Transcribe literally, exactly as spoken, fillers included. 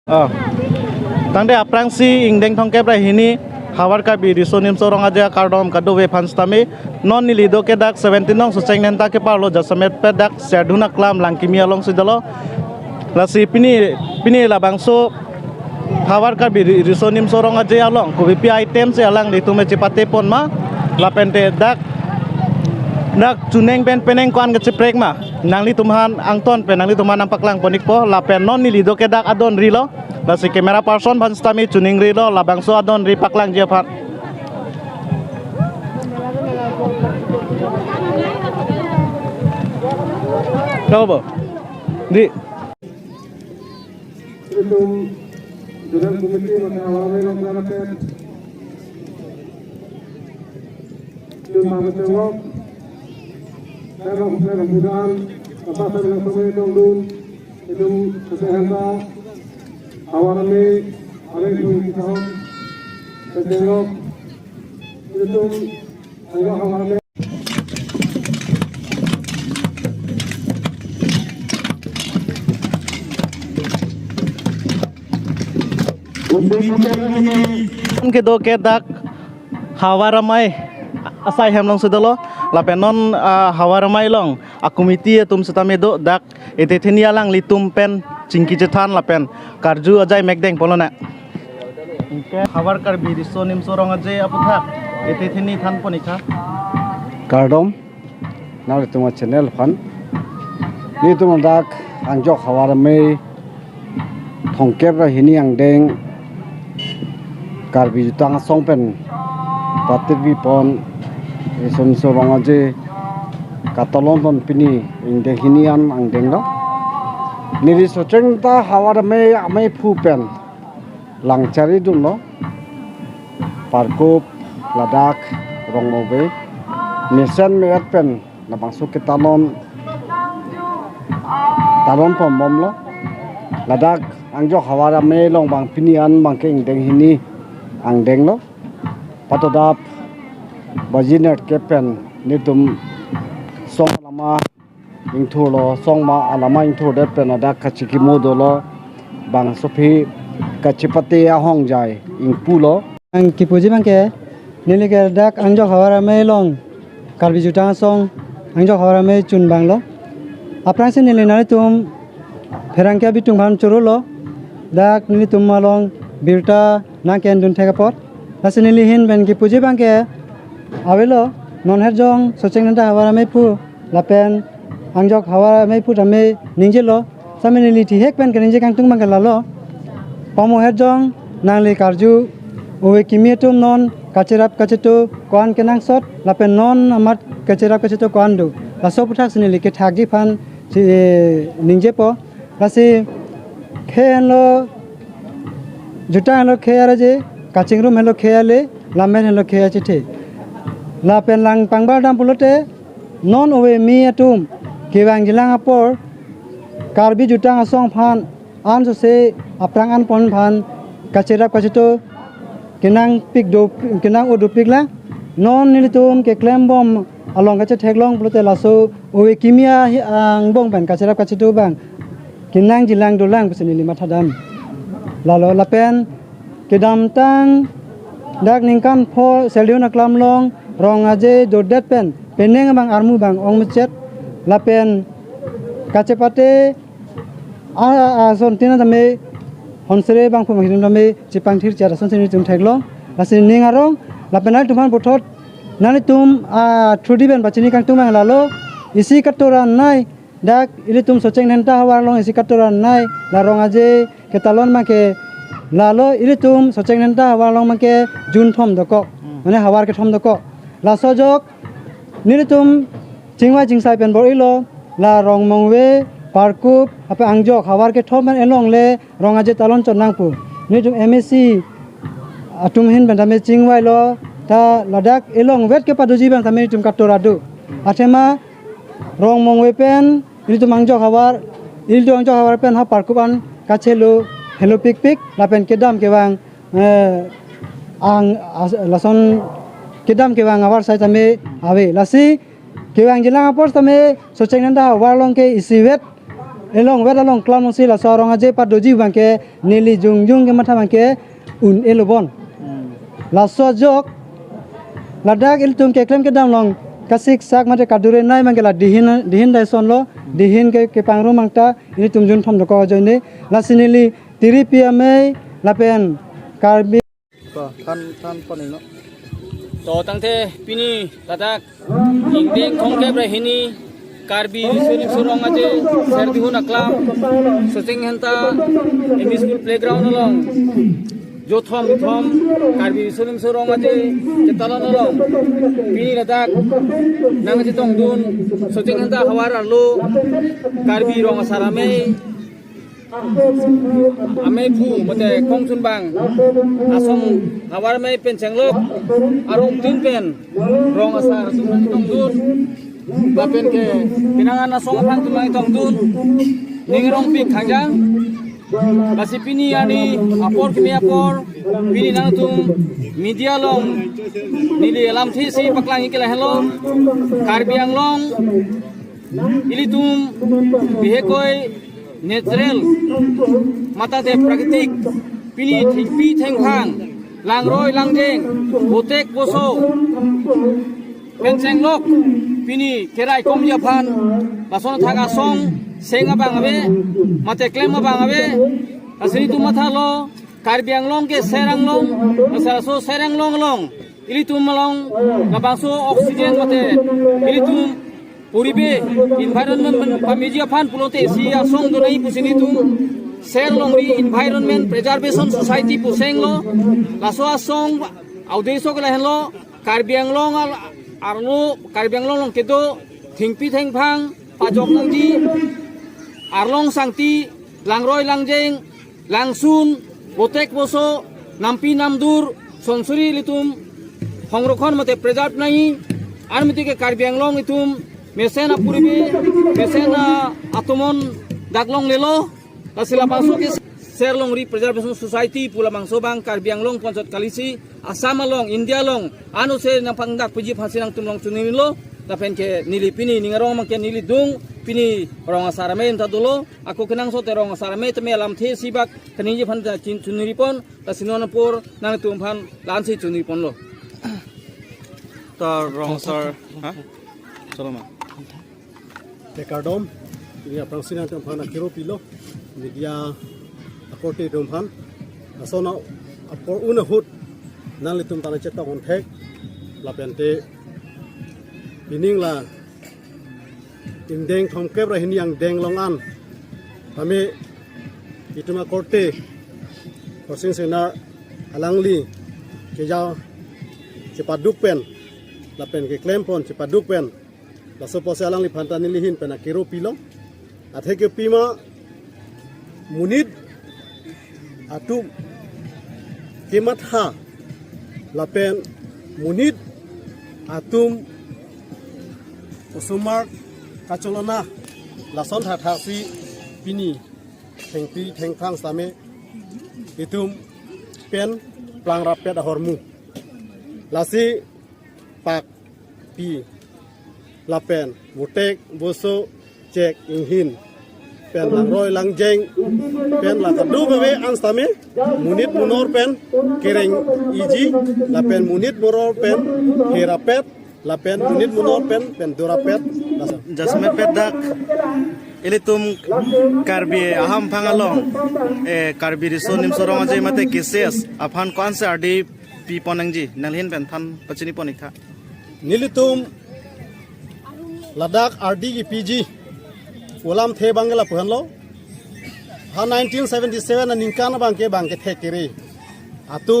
Oh. Tangte aphrangsi ingdeng thomkep ra hini Hawar Karbi Riso Nimso Rong Aje akardom kadokave aphan sitame, non neli do ke dak seventeen nong Socheng Dhenta keparlo jasemet pen dak Serdihun Aklam Langkimi alongsi dolo. Lasi pini, pini labangso Hawar Karbi Ri-, Riso Nimso Rong Aje along kopipi item si alanglitum chepate pon ma, lapente dak, dak chuneng pen penang ko-an kacheprek ma, nanglitum aphan angton pen nanglitum aphan nangpaklang pon-ikpo. Lapen non neli do ke dak adon rilo, lasi camera person aphan sitame chuning rilo labangso adon ri paklangji aphan. Kau bo? Di. Itum Zonal Committee maka awal rong karapen. Itum mama tengok. Saya mau saya mau mudahan apa saya bilang sama itu dun. Itum kesehatan. Awal ini ada itu kita hom. Saya tengok. Itum tengok awal ini. Kedo ke dak Hawar Amei asai hem alongsi dolo, lapen non, ah, Hawar Amei along a committee atum sitame do, dak ete theni alanglitum pen chingki chethan lapen karju ajai mekdeng ponlonang. Anke Hawar Karbi Riso Nimso Rong Aje aputhak ete theni than pon-ik tha. Kardom, nanglitum a channel aphan. Nelitum dak angjok Hawar Amei thomkep ra hini angdeng Karbi Jutang Asong pen patirpi pon Riso Nimso Rong Aje katalon pon pini ingdeng hini an angdeng lo. Neli Socheng Dhenta Hawar Amei ameiphu pen lang chari dunlo. Parkup, ladak Rongmongve, mesen me-et pen labangso ketalon, talon pon bomlo. Ladak angjok Hawar Amei along abang pini an abang ke ingdeng hini angdeng lo. Patodap baji nerkep pen nelitum song lama ingthurlo, song ma alama ingthurdet pen ladak kachikimo dolo, bangso aphi kachepate ahongjai ingpulo. Ang kipuji abang ke, neli ke dak angjok Hawar Amei along Karbi Jutang Asong angjok Hawar Amei chunbang lo. Aphrangsi neli nanglitum pherangke abitung aphan chorolo, dak nelitum along birta nangke-en dun thek apot. Lasi neli ahin pen kipuji abang ke, avelo, non herjong Socheng Dhenta Hawar Ameiphu lapen angjok Hawar Ameiphu tame ningjelo, sitame neli thihek pen keningje kangtung abang ke lalo. Pamo herjong nangli karju, ove kimi atum non kacherap kacheto ko-an kenangsot, lapen non amat kacherap kacheto ko-an do, laso aputhak si neli kethakji aphan si, eh, ningjepo. Lasi khei henlo, jutang henlo khei arje, kachingrum henlo khei ale, lammet henlo khei achethe. Lapen lang pangbar dam pulote, non ove kimi atum kevangjilang apor Karbi Jutang Asong aphan ansose aphrang an pon aphan kacherap kacheto kenangpik do, kenang-o dopik lang. Non nelitum keklem bom along kachetheklong pulote laso ove kimi ahi angbong pen kacherap kacheto abang kenangjilang dolang pusi neli mathadam. Lalo lapen kedamtang dak ningkan pho Serdihun Aklam along Rong Aje dodet pen penang abang armu abang ongmechet, lapen kachepate a, a, ason tina tame honsere bangphu banghirim tame chepangthir char ason si nelitum theklong. Lasi ning arong, lapen nanglitum aphan puthot, nanglitum a thudi pen pachini kangtung abang lalo, isi katora nai, dak ilitum Socheng Dhenta Hawar along isi katora nai, la Rong Aje ketalon abang ke lalo, ilitum Socheng Dhenta Hawar along abang ke jun thom dokok, mane hawar kethom dokok. Laso ajok nelitum chingvai chingsai pen bor-ilo, la Rongmongve, Parkup, lapen angjok hawar kethom pen elongle Rong Aje talon chot nang pu. Nelitum M A C atum ahin pen tame chingvailo, ta ladak elongvet kepadoji abang tame nelitum katora do. Athema Rongmongve pen ilitum angjok hawar, ilitum angjok hawar pen ha Parkup an kachelo, helo pikpik, lapen kedam kevang, eh, ang, as-, lason kedam kevang hawar sai tame ave. Lasi kevangjilang apor tame Socheng Dhenta Hawar along ke isivet Elong vet along klam si laso arong aje padoji abangke neli jongjong kematha abangke un-elo bon. Hmm. Laso ajok ladak ilitum keklem kedam along kasiksak mate kadurenei abangke la dihin dihin daison lo, dihin ke kepangrum angta ilitum junthom dokok ajoine. Lasi neli tiripi amei lapen Karbi. To, than, than pon ino. To tangte pini ladak ingdeng thomkep ra hini Karbi Riso Nimso Rong Aje Serdihun Aklam Socheng Henta M E School playground along jothom ithom Karbi Riso Nimso Rong Aje ketalon along pini ladak nangchetongdun Socheng Henta havar arlo Karbi Rong Asar Amei, amei phu mate kongchunbang asong havar amei pen chenglok arong tin pen rong asar atum nangtongdun. Lapen ke pinangan asong aphan atum nangtongdun. Ning arongpik khangjang. Lasi pini arni apor kimi apor pini nangtum media along neli alamthe si paklang ik lahelo. Karbi Anglong ilitum bihekoi natural mate te prakritik pini thengpi thengphang langroi langjeng botek boso pen chenglok pini kerai komji aphan lason athak asong seng abang ave mate klem abang ave. Lasi ilitum mathalo Karbi Anglong ke Ser Anglong, laso Ser Anglong along ilitum along labangso oxygen mate ilitum poribesh environment pameji aphan pulote isi asong donai pusi nelitum Ser Longri Environment Preservation Society puseng lo. Laso asong audesho ke lahenlo, Karbi Anglong al-, arlo Karbi Anglong along kedo thengpi thengphang pajok nangji, arlong sangti, langroi langjeng, langsun, botek boso, nampi namdur, sonsuri ilitum hongrokhon mate preserve nangji. Armiti ke Karbi Anglong itum mesen aporibesh, mesen a-, atomon dak longlelo. Lasi labangso ke Ser Longri Preservation Society pu labangso abang Karbi Anglong ponsot kalisi Assam along, India along, anose nangpangdak puji aphansi nangtum along choningri lo. Lapen ke neli pini ning arong abangke neli dung pini rong asar amei ta dolo. Ako kenangsot te rong asar amei tame alamthe si bak kaningje aphan ta chin choningri pon, ta si non apor nangtum aphan la-ansi choningri ponlo. Ta rong asar, ha? Chalo ma. Te kardom, pini aphrangsi nangtum aphan akero pilo, media akorte atum aphan. Lason apor un ahut nanglitum ta nangchetong onthek, lapen te pining la ingdeng thomkep ra hini angdeng along an tame itum akorte Khorsing Singnar alangli keja chepaduk pen lapen keklem pon chepaduk pen laso apotsi alangliphan ta neli ahin pen akero pilo. Athe ke pima monit atum kematha lapen monit atum osomar kacholona lason thathak si pini thengpi thengphang sitame itum pen plang rapet ahormu. Lasi pak pi lapen botek boso chek inghin pen langroi langjeng pen la kadokave an sitame monit monor pen kereng iji lapen monit monor pen herapet lapen monit monor pen pen dorapet laso. Jasmet pet dak ilitum Karbi ahamphang along, eh, Karbi Riso Nimso Rong Aje mate K C S aphan ko-ansi ardi pi pon nangji, nangli ahin pen than pachini pon ik tha. Nelitum ladak ardi kepiji alamthe abangke lapu-an lo. Ha nineteen seventy-seven aningkan abangke bangke thek kere atum